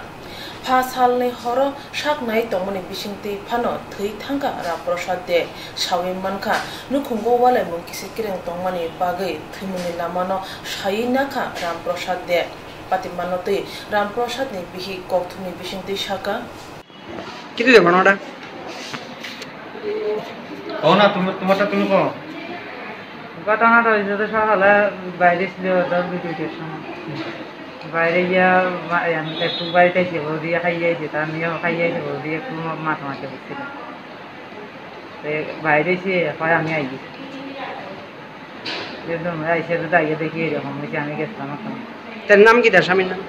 Pha salni horo sak nai tongmani bisingtwi phano thwi thangkha Ram Prasad De. Sawi mankha, nukhungo walaimung kisi kereng tongmani bagwi thwimungni lamano sawi nakha Ram Prasad De. Patimano twi Ram Prasad ni bihik kokthumni bisingtwi sakha. Kitu de bana da? Kona tumar tumar ta tumi ko? ঘটনাটা হয়েছে তো সকালে বাইরে ছিল দশ দুটোর সময়। বাইরে গিয়া মা-, আমি একটু বাড়িতে এসে বৌদি খাইয়ে আইছে, তার মেয়েও খাইয়ে আইছে, বৌদি একটু মা-, মাথা মাথা করছিল। তো বাইরে এসে হয় আমি আই গেছি। একদম রাইসে তো দাঁড়িয়ে দেখি এরকম হয়েছে, আমি গেছিলাম ওখানে। তার নাম কি, তার স্বামীর নাম?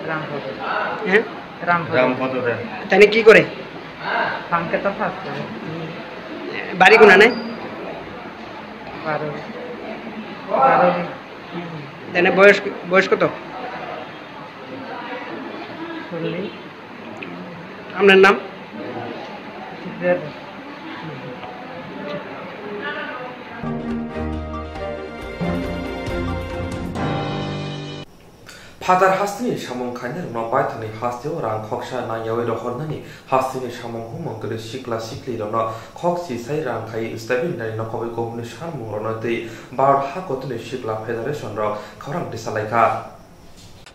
রামপদ। হ্যাঁ? রামপদ। রামপদ দে। তাই কি করে? ব্যাংকে তো কাজ করে। বাড়ি কোনা নাই? বারো। বারো। তাই বয়স, বয়স কত? চল্লিশ। আপনার নাম? Phatar hasteni samung khainai rokno baithangni hasteo rang khoksa nangyawi rohornani hasteni samung humung kwrwi sikla sikli rokno khok sisai rang khai stipend nani nokhobai government ni sanmung rokno tei Bharat Hakotini Sikla Federation rok khorang tisalaikha.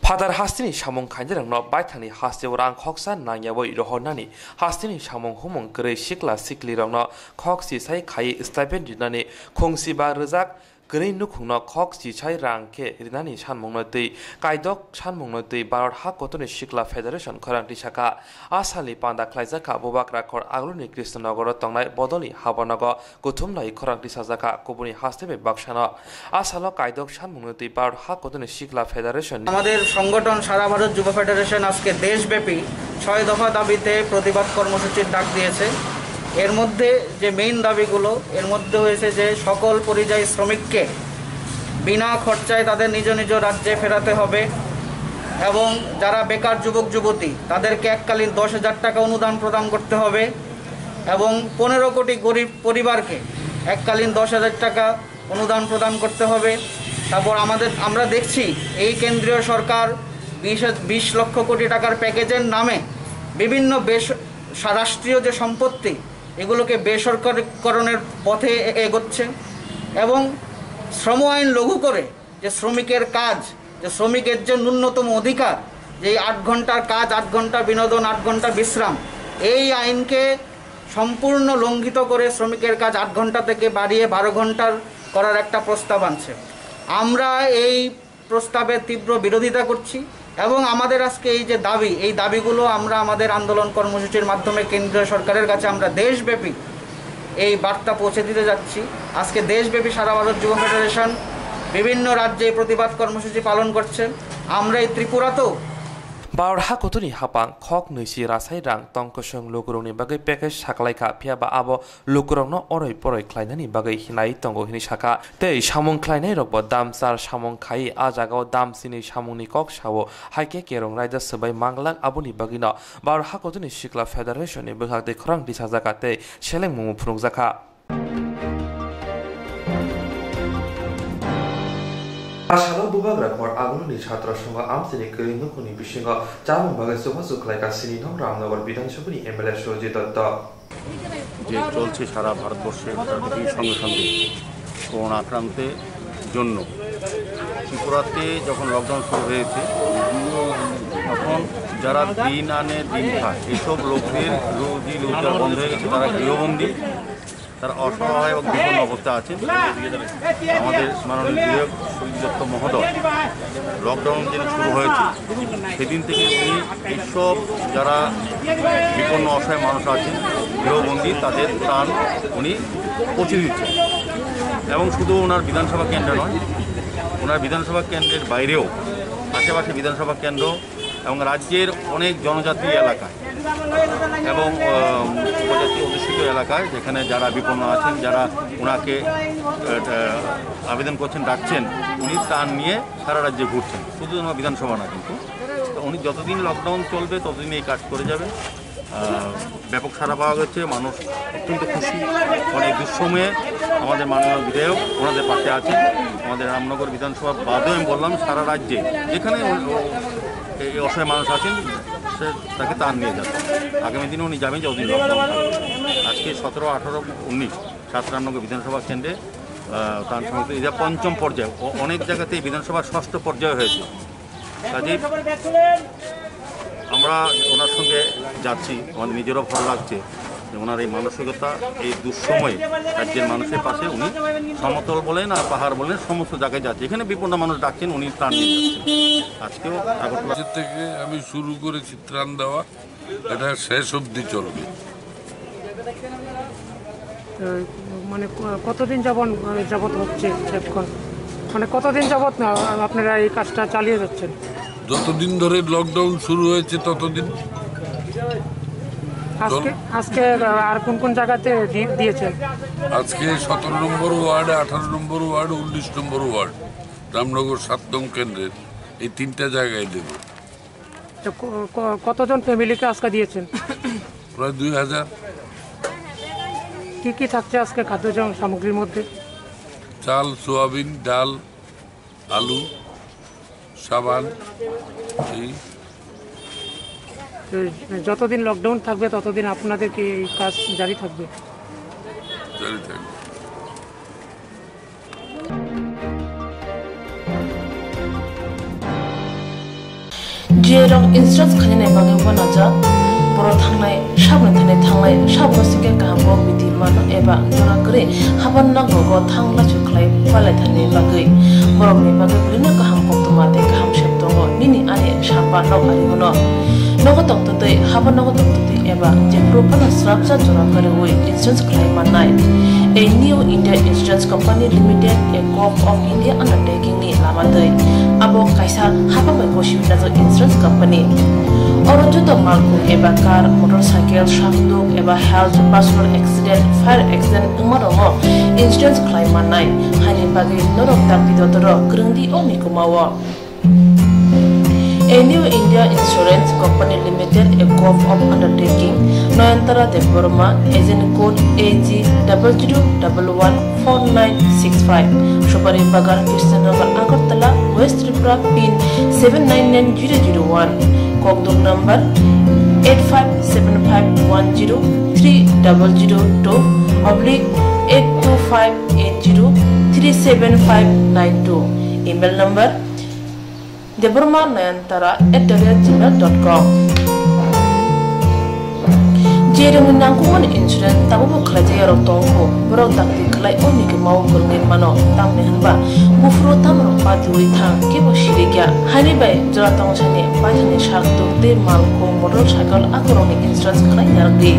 Phatar hasteni samung khainai rokno baithangni hasteo rang khoksa nangyawi rohornani hasteni samung humung kwrwi sikla sikli rokno khok sisai khai stipend rinani khungsi ba rwjak kwrwi nukhungno khok chisai rang khe rinani sanmungno twi kaidok sanmungno twi Bharat Ha Kotorni Sikla Federation khorang tisakha. A salni panda khlaijakha Bubagra khor aguluni Krishnanogoro tongnai bodolni habornogo kuthumlai khorang tisajakha kubuni haste bai baksano. A salo kaidok sanmungno twi Bharat Ha Kotorni Sikla Federation ni আমাদের সংগঠন সারা ভারত যুব ফেডারেশন আজকে দেশব্যাপী ছয় দফা দাবিতে প্রতিবাদ কর্মসূচির ডাক দিয়েছে। এর মধ্যে যে মেইন দাবিগুলো, এর মধ্যে হয়েছে যে সকল পরিযায়ী শ্রমিককে বিনা খরচায় তাদের নিজ নিজ রাজ্যে ফেরাতে হবে এবং যারা বেকার যুবক যুবতী, তাদেরকে এককালীন দশ হাজার টাকা অনুদান প্রদান করতে হবে এবং পনেরো কোটি গরিব পরিবারকে এককালীন দশ হাজার টাকা অনুদান প্রদান করতে হবে। তারপর আমাদের, আমরা দেখছি এই কেন্দ্রীয় সরকার বিশ, বিশ লক্ষ কোটি টাকার প্যাকেজের নামে বিভিন্ন বেস-, সা-, রাষ্ট্রীয় যে সম্পত্তি, এগুলোকে বেসরকারীকরণের পথে এ-, এগোচ্ছে এবং শ্রম আইন লঘু করে যে শ্রমিকের কাজ, যে শ্রমিকের যে ন্যূনতম অধিকার, যে এই আট ঘন্টার কাজ, আট ঘন্টা বিনোদন, আট ঘন্টা বিশ্রাম, এই আইনকে সম্পূর্ণ লঙ্ঘিত করে শ্রমিকের কাজ আট ঘন্টা থেকে বাড়িয়ে বারো ঘন্টার করার একটা প্রস্তাব আনছে। আমরা এই প্রস্তাবের তীব্র বিরোধিতা করছি এবং আমাদের আজকে এই যে দাবি, এই দাবিগুলো আমরা আমাদের আন্দোলন কর্মসূচির মাধ্যমে কেন্দ্রীয় সরকারের কাছে আমরা দেশব্যাপী এই বার্তা পৌঁছে দিতে যাচ্ছি। আজকে দেশব্যাপী সারা ভারত যুব ফেডারেশন বিভিন্ন রাজ্যে এই প্রতিবাদ কর্মসূচি পালন করছে। আমরা এই ত্রিপুরাতেও Bharat Ha Kotorni hapang khok nwi si rasai rang tong kwswng lukurokni bagwi package saklaikha, phiyaba abo lukurokno oroi poroi khlainani bagwi hinai tongo hinwi sakha. Tei samung khlainairokbo damchar samung khai a jagao dam chini samungni kok sao, hai khe kerong raida swbai manglak, aboni bagwino Bharat Ha Kotorni Sikla Federation ni bwkhak tei khorang tisajakha tei selengmung phunukjakha. Asalo Bubagra Khor Aguluni Chhatra Songho amchini kwrwi nukhungni bisingo chamung bagwi chubachu khlaikha sini nok Ramnagar Bidhan Sabhani M L A Surjit Dutta. যে চলছে সারা ভারতবর্ষে, তার সঙ্গে সঙ্গে করোনা আক্রান্তের জন্য ত্রিপুরাতে যখন লকডাউন শুরু হয়েছে, তখন যারা দিন আনে দিন খায়, এসব লোকদের রুজি রোজগার বন্ধ হয়ে গেছে, তারা গৃহবন্দী, তারা অসহায় এবং বিপন্ন অবস্থা আছেন। আমাদের মাননীয় বিধায়ক সুজিত দত্ত মহোদয় লকডাউন যেদিন শুরু হয়েছে, সেদিন থেকে উনি এইসব যারা বিপন্ন অসহায় মানুষ আছেন, গৃহবন্দী, তাদের ত্রাণ উনি পৌঁছে দিচ্ছেন। এবং শুধু ওনার বিধানসভা কেন্দ্র নয়, ওনার বিধানসভা কেন্দ্রের বাইরেও আশেপাশে বিধানসভা কেন্দ্র এবং রাজ্যের অনেক জনজাতি এলাকা এবং, আহ, উপজাতি অধ্যুষিত এলাকায় যেখানে যারা বিপন্ন আছেন, যারা ওনাকে, আহ, আবেদন করছেন, ডাকছেন, উনি ত্রাণ নিয়ে সারা রাজ্যে ঘুরছেন, শুধু ওনার বিধানসভা না কিন্তু। তো উনি যতদিন লকডাউন চলবে ততদিন এই কাজ করে যাবেন। আহ, ব্যাপক সাড়া পাওয়া গেছে, মানুষ অত্যন্ত খুশি। অনেক দুঃসময়ে আমাদের মাননীয় বিধায়ক ওনাদের পাশে আছেন। আমাদের রামনগর বিধানসভার বাদেও আমি বললাম, সারা রাজ্যে যেখানে ও-, ও-, এই অসহায় মানুষ আছেন, সে তাকে ত্রাণ নিয়ে যান। আগামী দিনে উনি যাবেন যতদিন লকডাউন থাকবে। আজকে সতেরো, আঠারো, উনিশ সাত রামনগর বিধানসভা কেন্দ্রে, আহ, ত্রাণ সংগ্রহ, এটা পঞ্চম পর্যায়ে, অ-, অনেক জায়গাতে এই বিধানসভার ষষ্ঠ পর্যায়ে হয়েছে। কাজেই আমরা ওনার সঙ্গে যাচ্ছি, আমাদের নিজেরও ভালো লাগছে যে ওনার এই মানসিকতা, এই দুঃসময়ে রাজ্যের মানুষের পাশে উনি সমতল বলেন আর পাহাড় বলেন, সমস্ত জায়গায় যাচ্ছে। এখানে বিপন্ন মানুষ ডাকছেন, উনি ত্রাণ নিয়ে যাচ্ছেন। আজকেও আগরতলা থেকে আমি শুরু করেছি ত্রাণ দেওয়া, এটা শেষ অবধি চলবে। আহ, মানে ক-, কতদিন যাবন-, যাবত হচ্ছে এখন? মানে কতদিন যাবত, আহ, আপনারা এই কাজটা চালিয়ে যাচ্ছেন? যতদিন ধরে লকডাউন শুরু হয়েছে ততদিন। আজকে, চল- আজকে, আহ, আর কোন কোন জায়গাতে দি-, দিয়েছেন? আজকে সতেরো নম্বর ওয়ার্ড, আঠারো নম্বর ওয়ার্ড, উনিশ নম্বর ওয়ার্ড, রামনগর সাত নং কেন্দ্রের এই তিনটা জায়গায় দেব। তো ক-, ক-, কতজন ফ্যামিলিকে আজকে দিয়েছেন? প্রায় দুই হাজার। কি কি থাকছে আজকে খাদ্য জা-, সামগ্রীর মধ্যে? চাল, সোয়াবিন, ডাল, আলু, সাবান, এই তো যতদিন লকডাউন থাকবে ততদিন আপনাদের কি এই কাজ জারি থাকবে? জারি থাকবে। G A rok insurance khainani bagwi uanajak, borok thangnai Saboni thani thanglai, saboni singkhe kaham kok bidi mano eba jora kwrwi haban nok rogo thang lachu khlai palai thani bagwi borokni bagwi belino kaham koktwma tei kaham sep tongo nini ani samba nok ari hwno. Nogo tongtwtwi, haban nogo tongtwtwi eba jephuru phano srapsa jora kwrwi insurance khlai mannai. A New India Insurance Company Limited, a Govt of India undertaking ni lama twi. Abo kaisa hapang bai gosi wngjak insurance company. Oro joto malkhung eba car, motorcycle, sakduk eba health, personal accident, fire accident wngma rokno insurance khlai mannai. Haini bagwi norok dakti dotoro kwrwng di o mikuma o. A New India Insurance Company Limited, a Govt of undertaking, Nayantara Debbarma, agent code A G double zero double one four nine six five, Supari Bagan, Krishnanagar, Agartala, West Tripura, pin seven nine nine zero zero one, kokduk number eight five seven five one zero three double zero two oblique eight two five eight zero three seven five nine two, email number debbarma nayantara at the rate gmail dot com. Jerwngni nangkukmani insurance tabukbo khlaijak yarok tongkho, borok dakti khlai o mikima o kwrwngwi mano, tamni hwnba buphuru tamrok patiwi thang kebo sirikya. Haini bai jora tongthani paithani sakduk tei malkhung, motorcycle akorokni insurance khlai narwkdi.